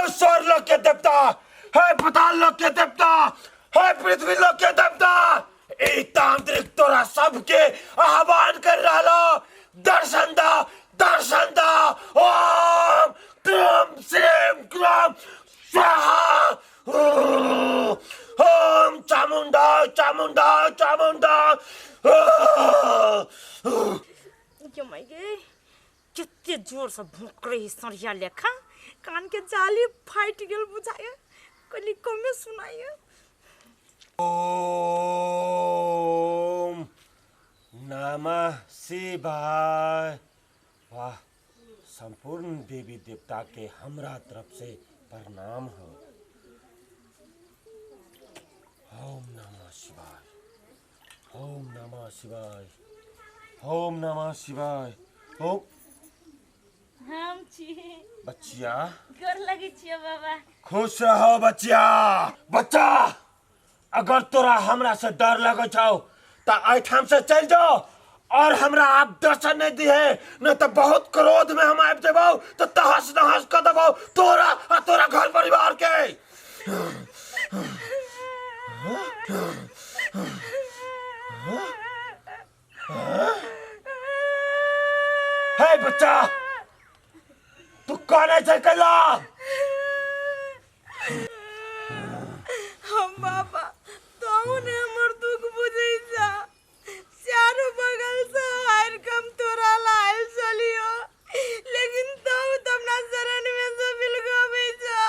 स्वर लोक के देवता, हे पताल लोक के देवता, हे पृथ्वी लोक के देवता, ई तांत्रिक तोरा सबके आह्वान कर रहलो, दर्शन दा, दर्शन दा। ओम क्रीम श्रीम क्राम स्वाहा। ओम चामुंडा चामुंडा चामुंडा। यो माई गे, कते जोर से भोंक रही सरिया लेखा, कान के जाली फाटि गेल बुझाय, कनी कमे सुनाय। ओम नमः शिवाय। वाह, संपूर्ण देवी देवता के हमरा तरफ से प्रणाम हो। ओम नमः शिवाय, ओम नमः शिवाय, ओम नमः शिवाय। ओम हम छी। बच्चिया, गोर लगै छियो बाबा। खुश रहो बच्चिया। बच्चा, अगर तोरा हमरा से डर लगे छौ त एहिठाम से चल जाओ और हमरा आप दर्शन नहीं दिहे, नहीं तो बहुत क्रोध में हम आबि जेबौ तो तहस नहस कर देबौ तोरा आ तोरा घर परिवार के। हे बच्चा, तू कौन छै कैला? हम बाबा, तोहू ने हमर दुख बुझै जा। चारू बगल से हार कम तोरा लायल चलियो, लेकिन तू तो अपना शरण में से बिलगाबै जा।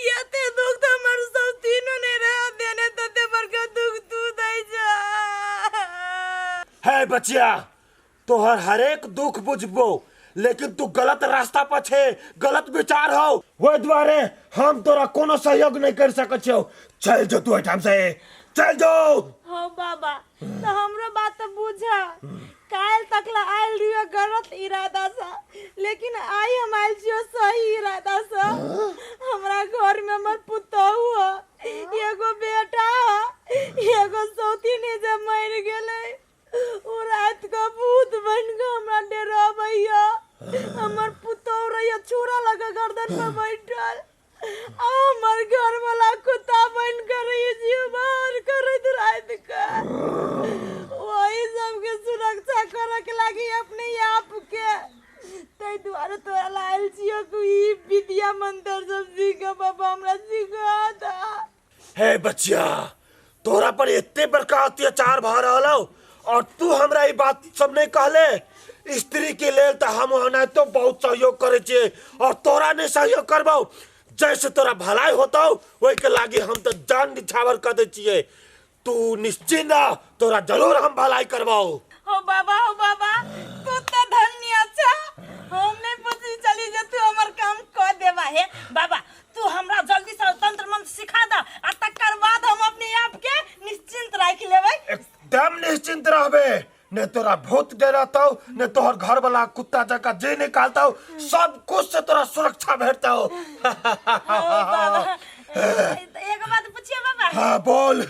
एते दुख तो हमर सब तीनों ने रह देने, तते बड़का दुख तू दै जा। हे बचिया, तोहर हरेक दुख बुझबो, लेकिन तू गलत रास्ता पर छे, गलत विचार हो, ओहि दुआरे हम तोरा कोनो सहयोग नहीं कर सकै छियौ। चल जो तू एहिठाम से, चल जो। हो बाबा, तो हमरो बात तो बुझा। काल तक ला आयल रहियो गलत इरादा से, लेकिन आई हम आयल छियो सही इरादा से। हमरा घर में हमर पुतहु ह, एगो बेटा ह, एगो सौतीन है जे मरि गेलै। ओ रात के भूत बन के हमरा डराबैया। हमर पुतहु रहिया छुरा लगा गर्दन पर बैठल, आ हमर घर वाला कुत्ता बन के रही जीव बाहर करैत रात के। वही सबके सुरक्षा करे के लागी अपने आप के, ताहि दुआरे तोरा लायल छियो कि ई विद्या मंत्र सब सीख बाबा, हमरा सिखा दा। हे बचिया, तोरा पर एते बड़का अत्याचार भऽ रहल हौ और तू हमरा ई बात सब नहीं कहले। स्त्री के लेल तऽ हम ओनाहितो बहुत सहयोग करै छियै और तोरा नहीं सहयोग करबौ, जैसे तोरा भलाई होतौ ओहि के लागी हम तऽ जान निछावर कर दै छियै। तू निश्चिंत रह, तोरा जरूर हम भलाई करबौ। हो बाबा, हो बाबा, तू तो धन्य छा। हम नहीं पूछी चली जे तू हमर काम क देबा। हे बाबा, तू हमरा जल्दी से तंत्र मंत्र सिखा दा आ तकर बाद हम अपने आप के निश्चिंत राखि लेबै। एकदम निश्चिंत रहबे, ने तोरा भूत डरातौ ने तोहर घर वाला कुत्ता जका जे निकालतौ, सब कुछ से तोरा सुरक्षा भेटतौ। ओ बाबा, एगो बात पूछिए बाबा? हाँ बोल।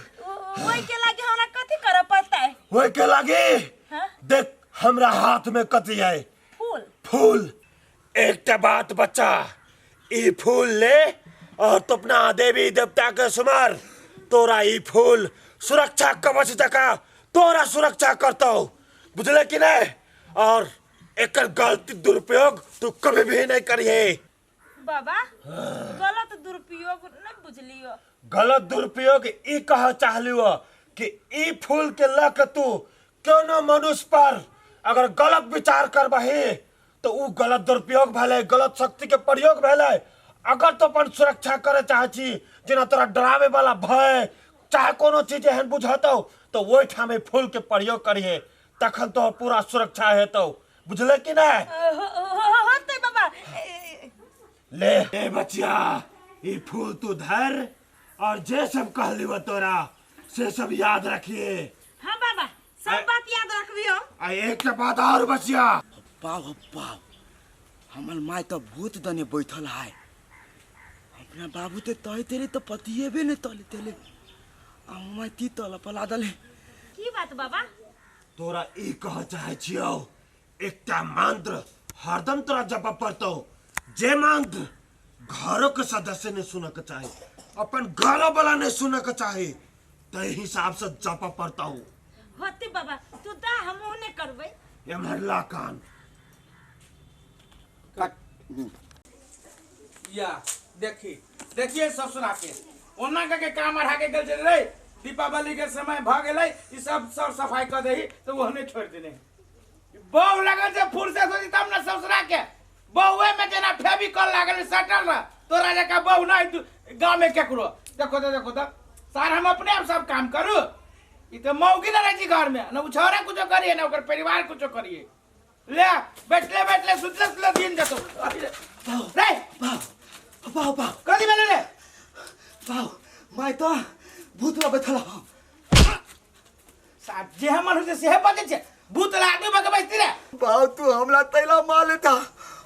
ओहि के लागी हमरा कथी करऽ पड़तै? ओहि के लागी? हाँ? देख हमरा हाथ में कथी है। फूल। फूल। एकटा बात बच्चा, ई फूल ले और तो अपना देवी देवता के सुमर, तोरा ई फूल सुरक्षा कवच जका तोरा सुरक्षा करतौ, बुझले कि नहीं? और एकर गलती दुरुपयोग तू कभी भी नहीं करिहे। बाबा, गलत दुरुपयोग नहीं बुझलियो। गलत दुरुपयोग ई कह चाहलियो कि ई फूल के ल के तू कोनो मनुष्य पर अगर गलत विचार करबही तो उ गलत दुरुपयोग भेलै, गलत शक्ति के प्रयोग भेलै। अगर तो अपन सुरक्षा करे चाहे छी, जेना तोरा डरावे वाला भय चाहे कोनो चीज एहन बुझतौ, तो ओहिठाम ई फूल के प्रयोग करिहे, तखन तोहर पूरा सुरक्षा हेतौ, बुझले कि नहीं? होतै बाबा। ले ए बचिया, ई फूल तू धर और जे सब कहली वो तोरा से सब याद रखिए। हाँ बाबा, सब बात याद रखबी हम। आ एक बात और बचिया। बाप हो बाप, हमर माय तो भूत दने बैठल है। अपना बाबू ते तहे तेरे तो पतिएबे ने तले तेले, आ माय ती तल पला दले। की बात बाबा? तोरा ई कह चाहे छियौ, एकटा मंत्र हरदम तोरा जपऽ पड़तौ, जे मंत्र घरों के सदस्य नहीं सुने के चाही, अपन घरों वाला नहीं सुने के चाही, तै हिसाब से जपा पड़ता हूँ। होते बाबा तू दा हम ओने करबै। एमहर ला कान या देखी देखिए ससुरा के ओना के काम अढ़ा के गेल रे। दीपावली के समय भ गेलै, ई सब सर सफाई कर देही तो ओहने छोड़ देने। बहु लगल जे फुर्सत होती तब ना ससुरा के बहुए में जेना फेविकॉल लागल सटल रह तोरा जका बहु नहीं गांव में केकरो। देखो तो देखो तो सार हम अपने आप सब काम करू। ई तो मौगी ना रही घर में ना छौरा कुछो करिए ना ओकर परिवार कुछो करिए। ले बैठले बैठले सुतले सुतले दिन जतो रे। बाऊ बाऊ बाऊ कथी भेलै रे? बाऊ my तो भूत ला बैठल हौ। साहब जे हमर होइ छै सेहे बजै छै, भूत ला आदमी बके बैसती रे। बाऊ तू हमला तैला मार लेता,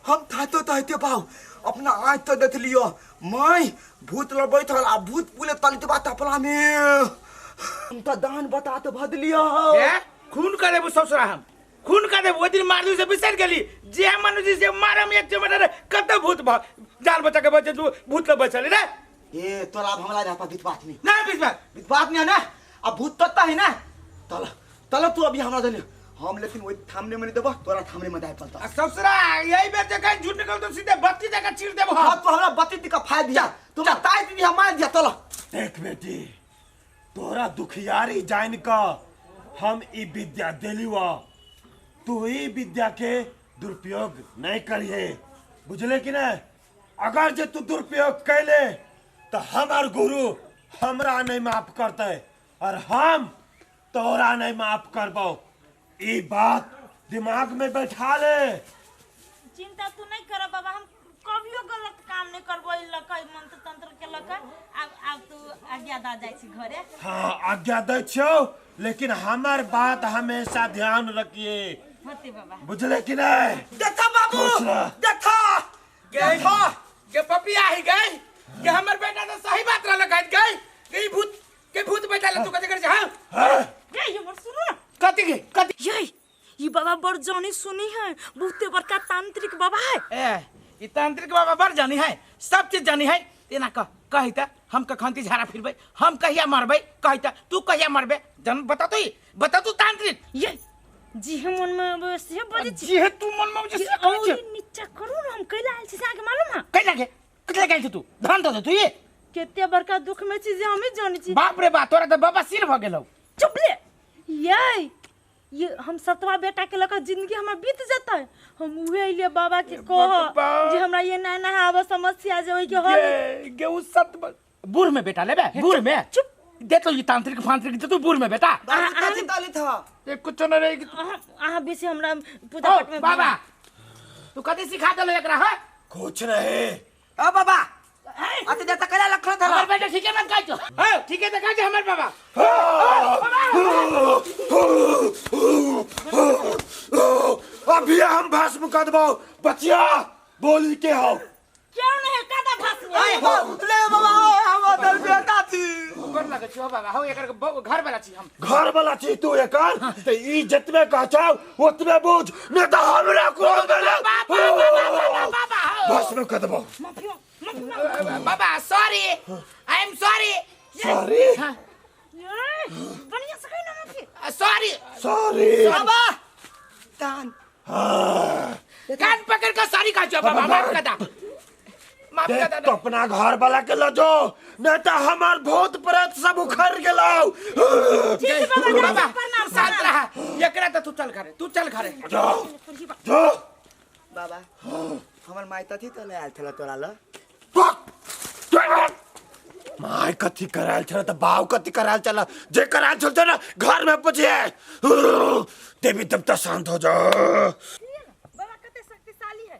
हम थातो तहते बाऊ अपना आँख तो देख लियो my भूत ला बैठल आ भूत पुले तलित बात अपना में हम तो दान बता तो भद लियो। ए खून कर देबो ससुरा, हम खून कर देबो। ओइ दिन मारलू से बिसर गेली जे हमर जी से मारम एक चमट रे कत भूत भ जान बचा के बचे तू भूत ला बचल रे। ए तोला अब हमला रहता विश्वास नहीं ना विश्वास विश्वास नहीं है ना। अब भूत तत्ता है ना तला तला तू अभी हमरा देने हम, लेकिन वही थामने में नहीं देबो तोरा थामने में दाय पड़ता। ससुरा यही बेर जे कहीं झूठ निकल तो सीधे बत्ती जगह चीर देबो। हां तू हमरा बत्ती दिका फाड़ दिया, तू ताई दिया मार दिया तला। देख बेटी तोरा दुखियारी जान का हम ई विद्या देली वा, तू ई विद्या के दुरुपयोग नहीं करिए, बुझले कि नहीं? अगर जे तू दुरुपयोग कैले तो हमार गुरु हमरा नहीं माफ करते और हम तोरा नहीं माफ करबो। ई बात दिमाग में बैठा ले। चिंता तू नहीं कर बाबा, हम कभियो गलत काम नहीं करबो। ई लकै मंत्र तंत्र के लकै अब तू आज्ञा दा जाय छी घरे। हां आज्ञा दै छियो, लेकिन हमार बात हमेशा ध्यान रखिए। होते बाबा, बुझले कि नहीं? देखा बाबू देखा देखा के पपिया ही गई के हमर बेटा तो सही बात रहल कहत गई के भूत के भूत बैठा तू कथि कर छै? हां रे ये मोर सुनू ना कथि के कथि? ये ई बाबा बड़ जानी सुनी है, बहुते बड़का तांत्रिक बाबा है। ए ई तांत्रिक बाबा बड़ जानी है, सब चीज जानी है। एना कह कहि त हम कखनती झाड़ा फिरबै, हम कहिया मरबै, कहि त तू कहिया मरबे, जन बता तू बता तू तांत्रिक। ये जी हम मन में से बजै छी, जी तू मन में जे और नीचा करू ना। हम कैला आयल छी से आके मालूम है? कैला के कतला गेल छी तू? धन दे तू ये केते बड़का दुख में छी जे हमें जानी छी। बाप रे बाप तोरा त बाबा सिर भ गेलौ। चुप ले ये हम सतवा बेटा के लका जिंदगी हमर बीत जता है। हम उहे अइले बाबा के कह जे हमरा ये ना ना आब समस्या जे ओइ के हल गे उ सत बूढ़ में बेटा लेबे बूढ़ में। चुप दे तो ये तांत्रिक फांत्रिक दे तू बूढ़ में बेटा। कथि ताली था ये कुछ न रहे अहाँ बेसी हमरा पूजा पाठ में। बाबा तू कथि सिखा देलो एकरा? हां कुछ नहीं। ओ बाबा अते देता कैला लखल था हमर बेटा ठीक है मत कहै छो। हां ठीक है त कहै छो हमर बाबा। अभी हम भस्म कर देबो बचिया बोली के हो क्यों नहीं कादा भस्म। ले बाबा हमर बेटा थी कर लगे छो बाबा। हो एकर घर वाला छी हम, घर वाला छी तू एकर त ई जतबे कह छौ ओतबे बुझ, नहीं त हमरा कोन देला बाबा भस्म कर देबो। माफी बाबा sorry, I am sorry. Sorry बढ़िया से कहि ना माफी। सॉरी सॉरी बाबा कान कान पकड़ के सॉरी कह छो बाबा। माफ कर दा माफ कर दा। तो अपना घर वाला के ल जो, नहीं तो हमार भूत प्रेत सब उखड़ गेलौ। ठीक है बाबा, प्रणाम शांत रहा। एकरा त तू चल घरे, तू चल घरे जाओ जाओ। बाबा हमर माय तथी त ले आयल छला तोरा ल। My कथी करायल छल त बाऊ कथी करायल छल, जे करायल छल ना घर में पूछिए। देवी देवता शांत हो जाओ। बाबा कते शक्तिशाली है,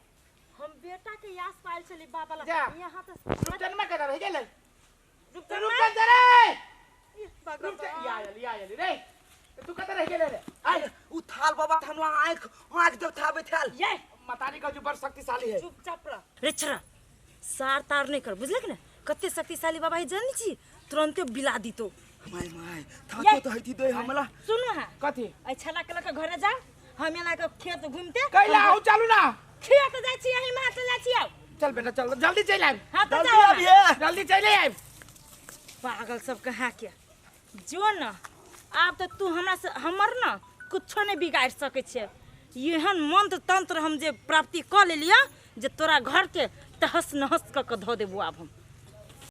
हम बेटा के यास पायल छली बाबा ला। यहां त रुपचनमा करा रह गेलै। रुपचन रे रुपचन या आयल या आयल रे तू कत रह गेलै रे? आय उ थाल बाबा हमरा आंख आंख देवता बैठल। ये मतारी का जो बड़ शक्तिशाली है। चुपचाप रह रे छरा, सार तार नहीं कर, बुझलक ना? कते शक्तिशाली बाबा है जानी छी, तुरंते बिला दीतो। My my था तो हईती दे हमला। सुनु हां कथी? ऐ छला के लके घरे जा, हम एना के खेत घूमते कैला आउ चालू ना खेत जाय छी, यही मां चल जाय छी। आउ चल बेटा चल, जल्दी चल आब। हाँ तो जल्दी जाओ ना। आबिए। जल्दी चले आब। पागल सब कहाँ के जो न, आब तो तू हमरा से हमर न कुछो नहीं बिगाड़ सकै छै। एहन मंत्र तंत्र हम जे प्राप्ति कऽ लेलियै जे तोरा घर के तहस नहस कऽ के धऽ देबो आब हम।